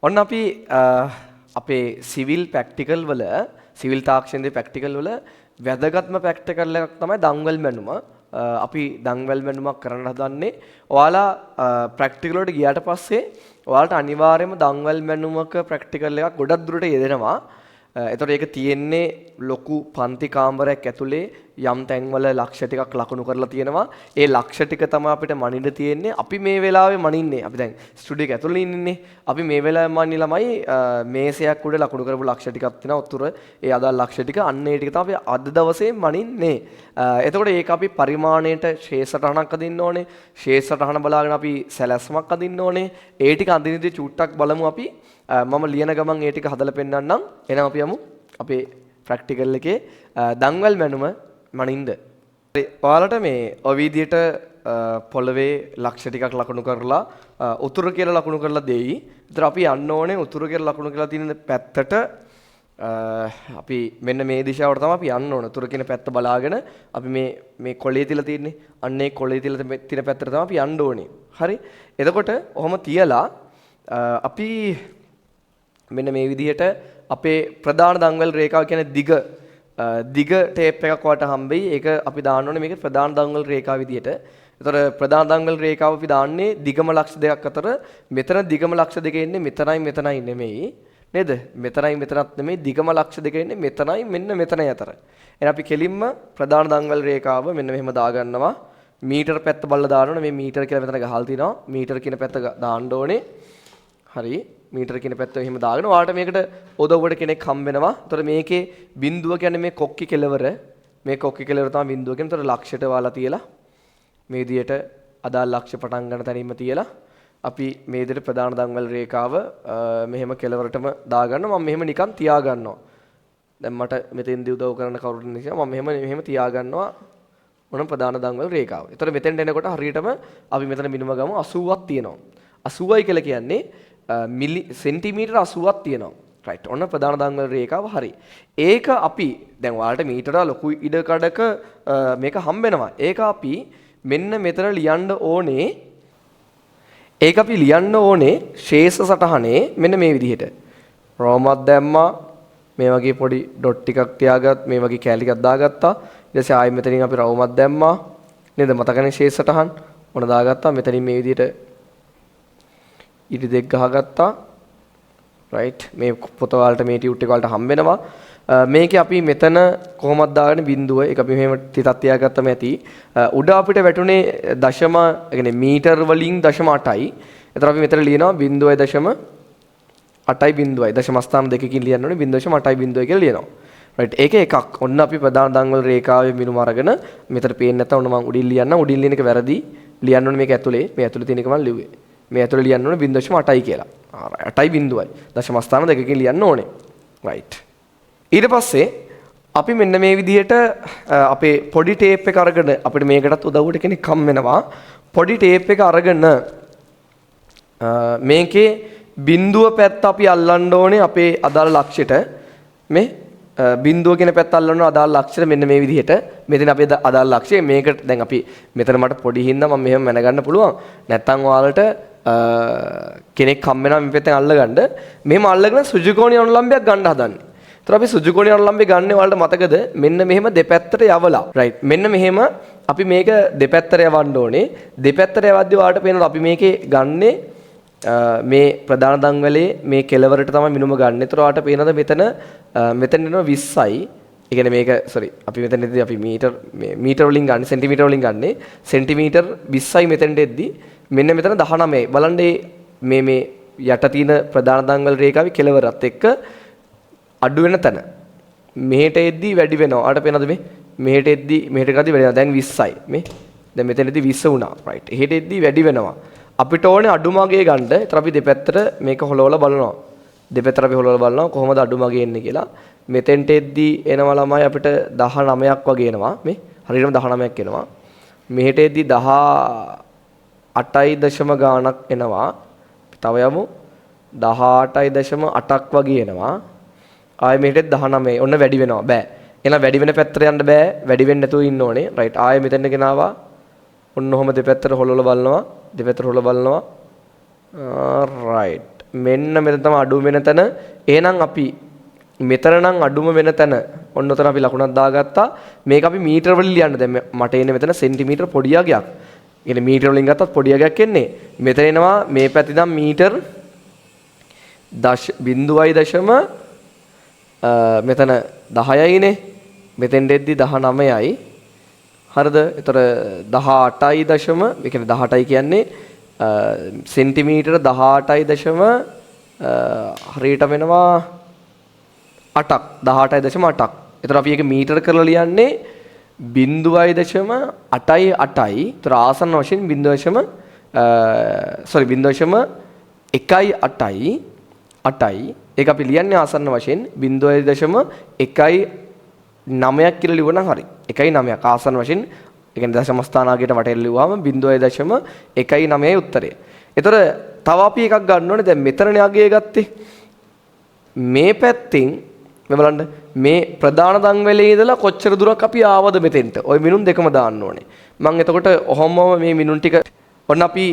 ඔන්න අපි අපේ සිවිල් ප්‍රැක්ටිකල් වල, සිවිල් තාක්ෂණයේ ප්‍රැක්ටිකල් වල වැදගත්ම ප්‍රැක්ටිකල් එකක් තමයි දම්වැල් මැනුම. අපි දම්වැල් මැනුමක් කරන්න හදන්නේ. ඔයාලා ප්‍රැක්ටිකල් වලට ගියාට පස්සේ ඔයාලට අනිවාර්යයෙන්ම දම්වැල් මැනුමක ප්‍රැක්ටිකල් එකක් ගොඩක් දුරට යෙදෙනවා. එතකොට ඒක තියෙන්නේ ලොකු පන්ති කාමරයක් ඇතුලේ යම් තැන්වල ලක්ෂ ටිකක් ලකුණු කරලා තියෙනවා. ඒ ලක්ෂ ටික තමයි අපිට මනින්න තියෙන්නේ. අපි මේ වෙලාවේ මනින්නේ. අපි දැන් ස්ටුඩියෝ එක ඇතුලේ ඉන්නේ. අපි මේ වෙලාවේ මනින්නේ ළමයි මේසයක් උඩ ලකුණු කරපු ලක්ෂ ටිකක් තියෙනවා. උතුර ඒ අදාළ ලක්ෂ ටික, අන්න ඒ ටික තමයි අපි අද දවසේ මනින්නේ. එතකොට ඒක අපි පරිමාණයට ශේෂ සටහනක් අදින්න ඕනේ. ශේෂ සටහන බලාගෙන අපි සැලැස්මක් අදින්න ඕනේ. ඒ ටික අඳින විදිහ චුට්ටක් බලමු අපි. මම ලියන ගමන් ඒ ටික හදලා පෙන්නන්නම්. එහෙනම් අපි යමු අපේ ප්‍රැක්ටිකල් එකේ දම්වැල් මැනුම මනින්ද. හරි, ඔයාලට මේ ඔය විදිහට පොළවේ ලක්ෂ ටිකක් ලකුණු කරලා උතුර කියලා ලකුණු කරලා දෙයි. ඒතර අපි යන්න ඕනේ උතුර කියලා ලකුණු කරලා තියෙන පැත්තට. අපි මෙන්න මේ දිශාවට තමයි අපි යන්න ඕන. උතුර කියන පැත්ත බලාගෙන අපි මේ මේ කොළේ තියලා තියෙන්නේ. අන්න ඒ කොළේ තියලා තියෙන පැත්තට තමයි අපි යන්න ඕනේ. හරි. එතකොට ඔහොම තියලා අපි මෙන්න මේ විදිහට අපේ ප්‍රධාන දම්වැල් රේඛාව කියන්නේ දිග දිග ටේප් එකක් ඔයාලට හම්බෙයි. ඒක අපි දාන්න ඕනේ මේක ප්‍රධාන දම්වැල් රේඛාව විදිහට. එතකොට ප්‍රධාන දම්වැල් රේඛාව අපි දාන්නේ දිගම ලක්ෂ දෙකක් අතර. මෙතන දිගම ලක්ෂ දෙක එන්නේ මෙතනයි මෙතනයි නෙමෙයි. නේද? මෙතනයි මෙතනත් නෙමෙයි, දිගම ලක්ෂ දෙක එන්නේ මෙතනයි මෙන්න මෙතනයි අතර. එහෙනම් අපි කෙලින්ම ප්‍රධාන දම්වැල් රේඛාව මෙන්න මෙහෙම දාගන්නවා. මීටර පැත්ත බලලා දාන්න ඕනේ. මේ මීටර කියලා මෙතන ගහලා තිනවා. මීටර කියන පැත්ත දාන්න ඕනේ. හරි. මීටර කියන පැත්ත එහෙම දාගෙන ඔයාලට මේකට උදව්වට කෙනෙක් හම්බ වෙනවා. එතකොට මේකේ බිඳුව කියන්නේ මේ කොක්කි කෙලවර. මේ කොක්කි කෙලවර තමයි බිඳුව කියන්නේ. එතකොට ලක්ෂයට ඔයාලා තියලා මේ විදියට අදාළ ලක්ෂ පටන් ගන්න තැනින්ම තියලා අපි මේ විදියට ප්‍රධාන දම්වැල් රේඛාව මෙහෙම කෙලවරටම දාගන්නවා. මම මෙහෙම නිකන් තියාගන්නවා. දැන් මට මෙතෙන්දී උදව් කරන්න කවුරුත් නිසා මම මෙහෙම මෙහෙම තියාගන්නවා මොන ප්‍රධාන දම්වැල් රේඛාව. එතකොට මෙතෙන්ට එනකොට හරියටම අපි මෙතන මිනුම ගමු 80ක් තියෙනවා. 80යි කියලා කියන්නේ මිලි සෙන්ටිමීටර 80ක් තියෙනවා. රයිට්. ඔන්න ප්‍රධාන දම්වැල් රේඛාව හරි. ඒක අපි දැන් ඔයාලට මීටර ලොකු ඉඩ කඩක මේක හම්බ වෙනවා. ඒක අපි මෙන්න මෙතන ලියන්න ඕනේ. ඒක අපි ලියන්න ඕනේ ශේෂ සටහනේ මෙන්න මේ විදිහට. රෝමක් දැම්මා, මේ වගේ පොඩි ඩොට් ටිකක් තියාගත්, මේ වගේ කෑලි ටිකක් දාගත්තා. ඊට පස්සේ ආයෙ මෙතනින් අපි රවුමක් දැම්මා. නේද? මතකනේ ශේෂ සටහන්. ඔන්න දාගත්තා. මෙතනින් මේ විදිහට ඉරි දෙක ගහගත්තා. රයිට්. මේ පොත වලට, මේ ටියුට් එක වලට හම්බ වෙනවා. මේකේ අපි මෙතන කොහොමද දාගන්නේ බිඳුව? ඒක අපි මෙහෙම ටිකක් තියාගත්තම ඇති. උඩ අපිට වැටුනේ දශම, ඒ කියන්නේ මීටර් වලින් 0.8යි. එතකොට අපි මෙතන ලියනවා 0.8යි බිඳුවයි. දශම ස්ථාන දෙකකින් ලියන්න ඕනේ 0.8යි බිඳුවයි කියලා ලියනවා. රයිට්. ඒක එකක්. ඔන්න අපි ප්‍රධාන දම්වැල් රේඛාවේ මිනුම අරගෙන මෙතන පේන්නේ නැත්නම් ඔන්න මං උඩින් ලියන්නම්. උඩින් ලියන එක වැරදි. ලියන්න ඕනේ මේක ඇතුලේ. මේ ඇතුලේ තියෙන එක මං ලිව්වේ. මේ ඇතුලේ ලියන්න ඕනේ 0.8යි කියලා. 8යි බිඳුවයි. දශම ස්ථාන දෙකකින් ලියන්න ඕනේ. රයිට්. ඊට පස්සේ අපි මෙන්න මේ විදිහට අපේ පොඩි ටේප් එක අරගෙන අපිට මේකටත් උදව්වට කෙනෙක් හම් වෙනවා. පොඩි ටේප් එක අරගෙන මේකේ බිඳුව පැත්ත අපි අල්ලන්න ඕනේ අපේ අදාළ ලක්ෂයට. මේ බිඳුව කියන පැත්ත අල්ලන්න ඕනේ අදාළ ලක්ෂයට මෙන්න මේ විදිහට. මෙතන අපේ අදාළ ලක්ෂය මේකට දැන් අපි මෙතන මට පොඩි හින්දා මම මෙහෙම මැනගන්න පුළුවන්. නැත්තම් ඔයාලට කෙනෙක් හම් වෙනවා මේ පැත්තෙන් අල්ලගන්න. මෙහෙම අල්ලගෙන සුජුකෝණී අනුලම්බයක් ගන්න හදන්නේ. ඒතර අපි සුජුකෝණී අනුලම්බය ගන්න ඔයාලට මතකද? මෙන්න මෙහෙම දෙපැත්තට යවලා. රයිට්. මෙන්න මෙහෙම අපි මේක දෙපැත්තට යවන්න ඕනේ. දෙපැත්තට යවද්දී ඔයාලට පේනවා අපි මේකේ ගන්නේ මේ ප්‍රධාන දම්වැලේ මේ කෙලවරට තමයි මිනුම ගන්න. ඒතර ඔයාලට පේනවද මෙතන මෙතන එනවා 20යි. ඒ කියන්නේ මේක සෝරි අපි මෙතන එද්දී අපි මීටර් මේ මීටර් වලින් ගන්න, සෙන්ටිමීටර් වලින් ගන්නෙ. සෙන්ටිමීටර් 20යි මෙතනට එද්දී මෙන්න මෙතන 19යි. බලන්න මේ මේ යට තියෙන ප්‍රධාන දම්වැල් රේඛාවේ කෙලවරත් එක්ක අඩු වෙන තැන. මෙහෙට එද්දී වැඩි වෙනවා. ඔයාලට පේනවද මේ මෙහෙට එද්දී මෙහෙට ගද්දී වැඩි වෙනවා. දැන් 20යි. මේ දැන් මෙතන එද්දී 20 වුණා. රයිට්. එහෙට එද්දී වැඩි වෙනවා. අපිට ඕනේ අඩු මගේ ගන්න. ඒතර අපි දෙපැත්තට මේක හොලවලා බලනවා. දෙපැත්තට අපි හොලවලා බලනවා කොහොමද අඩු මගේ එන්නේ කියලා. මෙතෙන්ට එද්දී එනවා ළමයි අපිට 19ක් වගේ එනවා. මේ හරියටම 19ක් එනවා. මෙහෙට එද්දී 18යි දශම ගාණක් එනවා. තව යමු 18යි දශම 8ක් වගේ එනවා. ආයෙ මෙහෙට 19. ඔන්න වැඩි වෙනවා. බෑ. එහෙනම් වැඩි වෙන පැත්තට යන්න බෑ. වැඩි වෙන්නේ නැතුව ඉන්න ඕනේ. රයිට්. ආයෙ මෙතෙන්ට ගෙනාවා. ඔන්න ඔහොම දෙපැත්තට හොලවලා බලනවා. දෙපැත්තට හොලවලා බලනවා. රයිට්. මෙන්න මෙතන තමයි අඩුම වෙන තැන. එහෙනම් අපි මෙතන නම් අඩුම වෙන තැන ඔන්න ඔතන අපි ලකුණක් දාගත්තා. මේක අපි මීටර වලින් ලියන්න. දැන් මට එන්නේ මෙතන සෙන්ටිමීටර පොඩි අගයක්. ඒ කියන්නේ මීටර වලින් ගත්තත් පොඩි අගයක් එන්නේ. මෙතන එනවා මේ පැත්තේ නම් මීටර් 0.0 මෙතන 10යිනේ. මෙතෙන්ට එද්දි 19යි. හරිද? එතකොට 18යි දශම, ඒ කියන්නේ 18යි කියන්නේ සෙන්ටිමීටර 18යි දශම හරියට වෙනවා 8ක්. 18.8ක්. එතකොට අපි ඒක මීටර කරලා ලියන්නේ 0.88යි. එතකොට ආසන්න වශයෙන් 0.1.8යි 8යි. ඒක අපි ලියන්නේ ආසන්න වශයෙන් 0.19ක් කියලා ලිව්වනම් හරි. 1.9ක් ආසන්න වශයෙන්, ඒ කියන්නේ දශම ස්ථානාගයට වටේට ලිව්වම 0.19යි උත්තරය. එතකොට තව අපි එකක් ගන්න ඕනේ. දැන් මෙතනනේ අගය ගත්තේ. මේ පැත්තෙන් මේ බලන්න මේ ප්‍රධාන දන්වැලේ ඉඳලා කොච්චර දුරක් අපි ආවද මෙතෙන්ට. ওই මිනුම් දෙකම දාන්න ඕනේ. මම එතකොට ඔහොමම මේ මිනුම් ටික ඔන්න අපි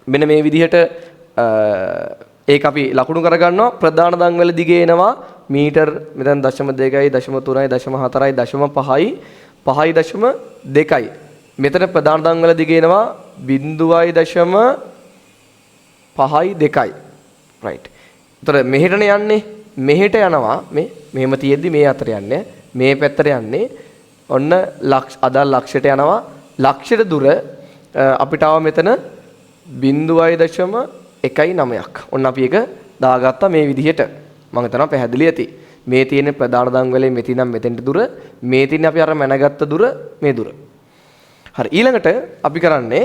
මෙන්න මේ විදිහට ඒක අපි ලකුණු කරගන්නවා. ප්‍රධාන දන්වැල දිගේ එනවා මීටර් මෙතන 0.2යි 0.3යි 0.4යි 0.5යි 5.2යි. මෙතන ප්‍රධාන දන්වැල දිගේ එනවා 0.52යි. රයිට්. එතකොට මෙහෙටනේ යන්නේ. මෙහෙට යනවා. මේ මෙහෙම තියෙද්දි මේ අතර යන්නේ. මේ පැත්තට යන්නේ. ඔන්න ලක්ෂ අදාළ ලක්ෂයට යනවා. ලක්ෂයට දුර අපිට ආව මෙතන 0.19ක්. ඔන්න අපි ඒක දාගත්තා මේ විදිහට. මම හිතනවා පැහැදිලි ඇති. මේ තියෙන ප්‍රධාන දන්වැලේ මෙතන නම් මෙතෙන්ට දුර, මේ තියෙන අපි අර මැනගත්ත දුර මේ දුර. හරි, ඊළඟට අපි කරන්නේ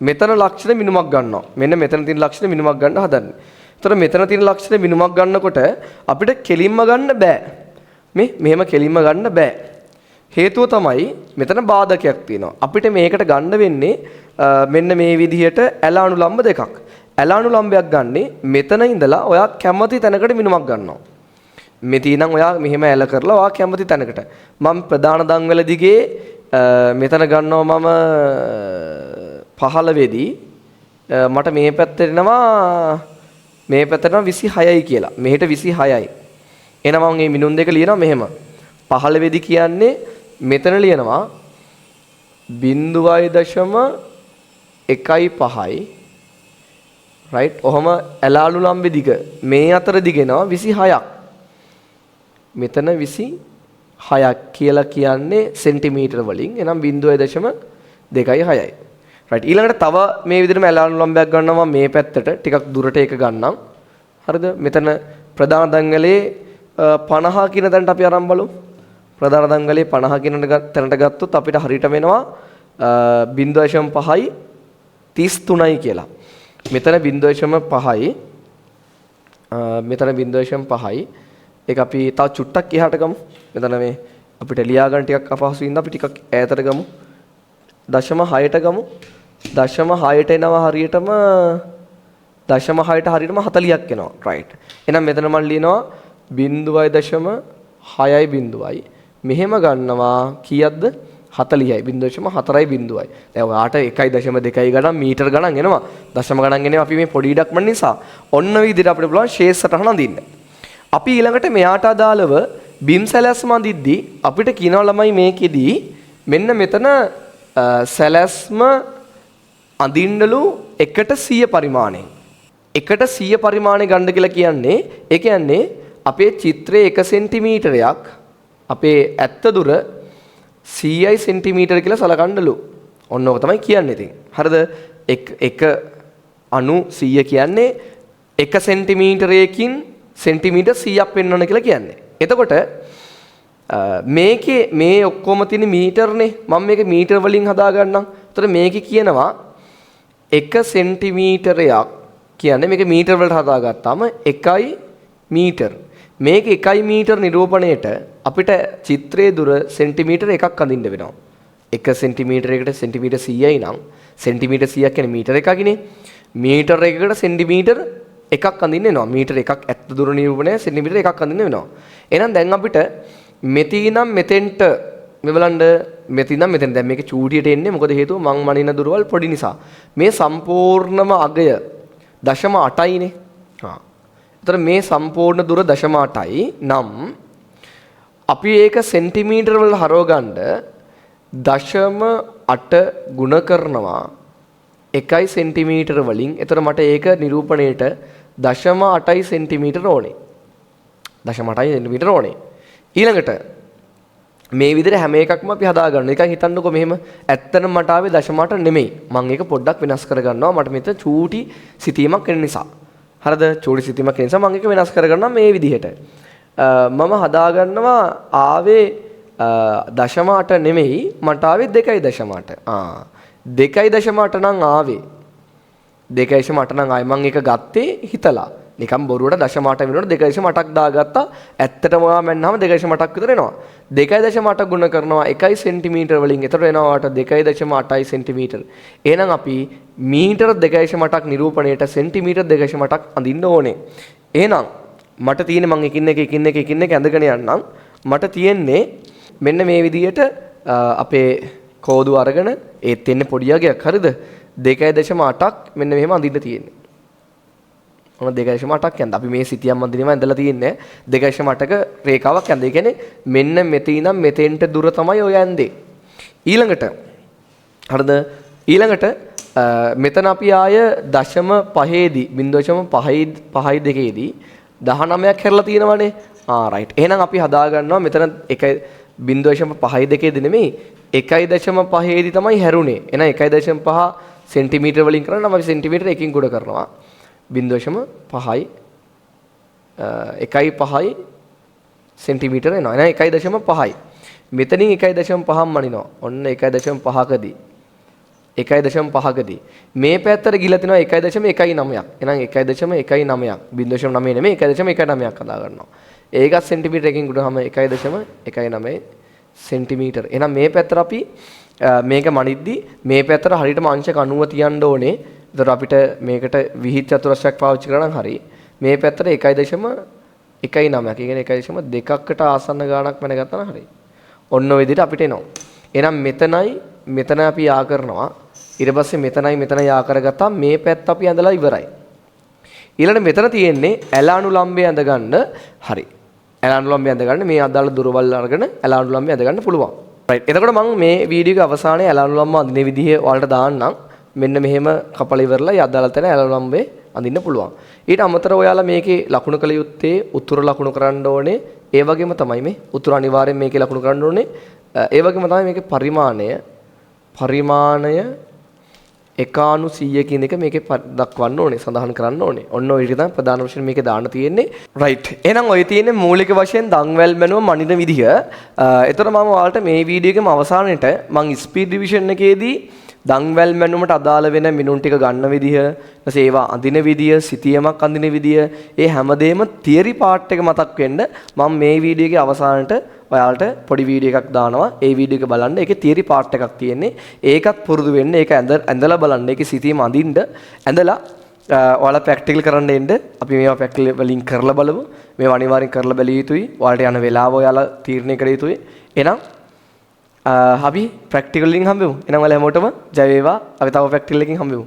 මෙතන ලක්ෂණ මිනුමක් ගන්නවා. මෙන්න මෙතන තියෙන ලක්ෂණ මිනුමක් ගන්න හදන්නේ. එතකොට මෙතන තියෙන ලක්ෂණ මිනුමක් ගන්නකොට අපිට කෙලින්ම ගන්න බෑ. මේ මෙහෙම කෙලින්ම ගන්න බෑ. හේතුව තමයි මෙතන බාධකයක් තියෙනවා. අපිට මේකට ගන්න වෙන්නේ මෙන්න මේ විදිහට ඇල අනුලම්බ දෙකක්. ඇල අනුලම්බයක් ගන්නෙ මෙතන ඉඳලා ඔයා කැමති තැනකට මිනුමක් ගන්නවා. මෙතන නම් ඔයා මෙහෙම ඇල කරලා ඔයා කැමති තැනකට. මම ප්‍රධාන දන්වැල දිගේ මෙතන ගන්නවා මම 15 වෙදී මට මේ පැත්තට එනවා, මේ පැත්තට එනවා 26යි කියලා. මෙහෙට 26යි. එහෙනම් මම මේ මිනුම් දෙක ලියනවා මෙහෙම. 15 වෙදී කියන්නේ මෙතන ලියනවා 0.15යි. රයිට්. ඔහොම ඇලාලු ලම්බෙ දිග මේ අතර දිග එනවා 26ක්. මෙතන 26ක් කියලා කියන්නේ සෙන්ටිමීටර වලින්. එහෙනම් 0.26යි. රයිට්. ඊළඟට තව මේ විදිහටම ඇලාලු ලම්බයක් ගන්නවා මේ පැත්තට ටිකක් දුරට ඒක ගන්නම්. හරිද? මෙතන ප්‍රධාන දන්වැලේ 50 කියන තැනට අපි අරන් බලමු. ප්‍රධාන දන්වැලේ 50 කියන තැනට ගත්තොත් අපිට හරියට වෙනවා 0.5යි 33යි කියලා. මෙතන 0.5යි මෙතන 0.5යි. ඒක අපි තව චුට්ටක් එහාට ගමු. මෙතන මේ අපිට ලියා ගන්න ටිකක් අපහසු ඉඳ අපි ටිකක් ඈතට ගමු. 0.6ට ගමු. 0.6ට එනවා හරියටම 0.6ට හරියටම 40ක් එනවා. රයිට්. එහෙනම් මෙතන මම ලියනවා 0.6යි. මෙහෙම ගන්නවා කීයක්ද? 40යි. 0.4යි. දැන් ඔයාට 1.2 ගණන් මීටර ගණන් එනවා. දශම ගණන් එනවා අපි මේ පොඩි ඉඩක් මන නිසා. ඔන්න ඔය විදිහට අපිට පුළුවන් ශේෂ සටහන අඳින්න. අපි ඊළඟට මෙයාට අදාළව බිම් සැලැස්ම අඳිද්දී අපිට කියනවා ළමයි මේකෙදී මෙන්න මෙතන සැලැස්ම අඳින්නලු 1ට 100 පරිමාණයෙන්. 1ට 100 පරිමාණය ගන්න කියලා කියන්නේ ඒ කියන්නේ අපේ චිත්‍රයේ 1 සෙන්ටිමීටරයක් අපේ ඇත්ත දුර 100යි සෙන්ටිමීටර කියලා සලකන්නලු. ඔන්න ඕක තමයි කියන්නේ ඉතින්. හරිද? එක අණු 100 කියන්නේ 1 සෙන්ටිමීටරයකින් සෙන්ටිමීටර් 100ක් වෙන්න ඕන කියලා කියන්නේ. එතකොට මේකේ මේ ඔක්කොම තියෙන මීටර්නේ. මම මේක මීටර් වලින් හදා ගන්නම්. එතකොට මේකේ කියනවා 1 සෙන්ටිමීටරයක් කියන්නේ මේක මීටර් වලට හදාගත්තාම 1 මීටර්. මේක 1 මීටර් නිරූපණයට අපිට චිත්‍රයේ දුර සෙන්ටිමීටර් එකක් අඳින්න වෙනවා. 1 සෙන්ටිමීටරයකට සෙන්ටිමීටර් 100යි නම් සෙන්ටිමීටර් 100ක් කියන්නේ මීටර් එකකිනේ. මීටර් එකකට සෙන්ටිමීටර් එකක් අඳින්න වෙනවා. මීටර් එකක් ඇත්ත දුර නිරූපණය සෙන්ටිමීටර් එකක් අඳින්න වෙනවා. එහෙනම් දැන් අපිට මෙතී නම් මෙතෙන්ට මේ බලන්න මෙතන ඉඳන් මෙතන දැන් මේක චූටියට එන්නේ මොකද හේතුව මං මනින දුරවල් පොඩි නිසා. මේ සම්පූර්ණම අගය 0.8යිනේ. හා. ඒතර මේ සම්පූර්ණ දුර 0.8යි නම් අපි ඒක සෙන්ටිමීටර වල හරව ගන්න 0.8 ගුණ කරනවා 1 සෙන්ටිමීටර වලින්. ඒතර මට ඒක නිරූපණයට 0.8 සෙන්ටිමීටර ඕනේ. 0.8 සෙන්ටිමීටර ඕනේ. ඊළඟට මේ විදිහට හැම එකක්ම අපි හදා ගන්නවා. නිකන් හිතන්නකෝ මෙහෙම ඇත්තටම මට ආවේ 0.8 නෙමෙයි. මං ඒක පොඩ්ඩක් වෙනස් කරගන්නවා. මට මෙතන චූටි සිතීමක් එන නිසා. හරිද? චූටි සිතීමක් එන නිසා මං ඒක වෙනස් කරගන්නවා මේ විදිහට. මම හදා ගන්නවා ආවේ 0.8 නෙමෙයි මට ආවේ 2.8. ආ 2.8 නම් ආවේ 2.8 නම් ආයේ මං ඒක ගත්තේ හිතලා. නිකන් බොරුවට 0.8 වෙනකොට 2.8ක් දාගත්තා. ඇත්තටම ඔයා මැන්නාම 2.8ක් විතර එනවා. 2.8 ගුණ කරනවා 1 සෙන්ටිමීටර් වලින්. එතකොට එනවා ඔයාට 2.8 සෙන්ටිමීටර්. එහෙනම් අපි මීටර් 2.8ක් නිරූපණයට සෙන්ටිමීටර් 2.8ක් අඳින්න ඕනේ. එහෙනම් මට තියෙන්නේ මං එකින් එක එකින් එක එකින් එක ඇඳගෙන යන්නම්. මට තියෙන්නේ මෙන්න මේ විදියට අපේ කෝදුව අරගෙන ඒත් එන්නේ පොඩි අගයක් හරිද? 2.8ක් මෙන්න මෙහෙම අඳින්න තියෙන්නේ. ඔන්න 2.8ක් යන්ද. අපි මේ සිතියම් අඳිනවා ඇඳලා තියෙන්නේ 2.8ක රේඛාවක් යන්ද. ඒ කියන්නේ මෙන්න මෙතන ඉඳන් මෙතෙන්ට දුර තමයි ඔය ඇඳේ. ඊළඟට හරිද? ඊළඟට මෙතන අපි ආය 0.5දී 0.5 5 2දී 19ක් හැරලා තියෙනවනේ. ආ රයිට්. එහෙනම් අපි හදා ගන්නවා මෙතන 1.52 දී නෙමෙයි 1.5 දී තමයි හැරුණේ. එහෙනම් 1.5 සෙන්ටිමීටර් වලින් කරනවා නම් අපි සෙන්ටිමීටර් එකකින් ගුණ කරනවා. 0.5යි 1.5යි සෙන්ටිමීටර් එනවා. එහෙනම් 1.5යි. මෙතනින් 1.5ක් මනිනවා. ඔන්න 1.5කදී 1.5කදී මේ පැත්තට ගිහලා තිනවා 1.19ක්. එහෙනම් 1.19ක් 0.9 නෙමෙයි 1.19ක් හදා ගන්නවා. ඒකත් සෙන්ටිමීටර් එකකින් ගුණාම 1.19 සෙන්ටිමීටර්. එහෙනම් මේ පැත්තට අපි මේක මනිද්දි මේ පැත්තට හරියටම අංශක 90 තියන්න ඕනේ. ඒතර අපිට මේකට විහිත් චතුරස්‍රයක් පාවිච්චි කරා නම් හරි. මේ පැත්තට 1.19ක්. ඒ කියන්නේ 1.2කට ආසන්න ගාණක් මැනගත්තා නම් හරි. ඔන්න ඔය විදිහට අපිට එනවා. එහෙනම් මෙතනයි මෙතන අපි යා කරනවා. ඊට පස්සේ මෙතනයි මෙතන යා කරගත්තා මේ පැත්ත අපි ඇඳලා ඉවරයි. ඊළඟට මෙතන තියෙන්නේ ඇල අනුලම්බය ඇඳ ගන්න. හරි. ඇල අනුලම්බය ඇඳ ගන්න මේ අදාළ දුරවල් අරගෙන ඇල අනුලම්බය ඇඳ ගන්න පුළුවන්. රයිට්. එතකොට මම මේ වීඩියෝ එක අවසානයේ ඇල අනුලම්බ අඳින විදිහ ඔයාලට දාන්නම්. මෙන්න මෙහෙම කපල ඉවරලා ඒ අදාළ තැන ඇල අනුලම්බය අඳින්න පුළුවන්. ඊට අමතරව ඔයාලා මේකේ ලකුණු කළ යුත්තේ උතුර ලකුණු කරන්න ඕනේ. ඒ වගේම තමයි මේ උතුර අනිවාර්යෙන් මේකේ ලකුණු කරන්න ඕනේ. ඒ වගේම තමයි මේකේ පරිමාණය එකානු 100 කියන එක මේකේ දක්වන්න ඕනේ, සඳහන් කරන්න ඕනේ. ඔන්න ඔය ටික තමයි ප්‍රධාන වශයෙන් මේකේ දාන්න තියෙන්නේ. රයිට්. එහෙනම් ඔය තියෙන්නේ මූලික වශයෙන් දන්වැල් මැනුව මනින විදිහ. එතකොට මම ඔයාලට මේ වීඩියෝ එකේම අවසානයේට මං ස්පීඩ් ඩිවිෂන් එකේදී දන්වැල් මැනුමට අදාළ වෙන මිනුම් ටික ගන්න විදිහ, ඊට පස්සේ ඒවා අඳින විදිය, සිතියමක් අඳින විදිය, ඒ හැමදේම තියරි පාර්ට් එක මතක් වෙන්න මම මේ වීඩියෝ එකේ අවසානයට ඔයාලට පොඩි වීඩියෝ එකක් දානවා. ඒ වීඩියෝ එක බලන්න. ඒකේ තියරි පාර්ට් එකක් තියෙන්නේ. ඒකත් පුරුදු වෙන්න. ඒක ඇඳලා බලන්න. ඒකේ සිතියම අඳින්න. ඇඳලා ඔයාලා ප්‍රැක්ටිකල් කරන්න එන්න. අපි මේවා ප්‍රැක්ටිකල් වලින් කරලා බලමු. මේවා අනිවාර්යෙන් කරලා බැලිය යුතුයි. ඔයාලට යන වෙලාව ඔයාලා තීරණය කළ යුතුයි. එහෙනම් අපි ප්‍රැක්ටිකල් වලින් හම්බෙමු. එහෙනම් ඔයාලා හැමෝටම ජය වේවා. අපි තව ප්‍රැක්ටිකල් එකකින් හම්බෙමු.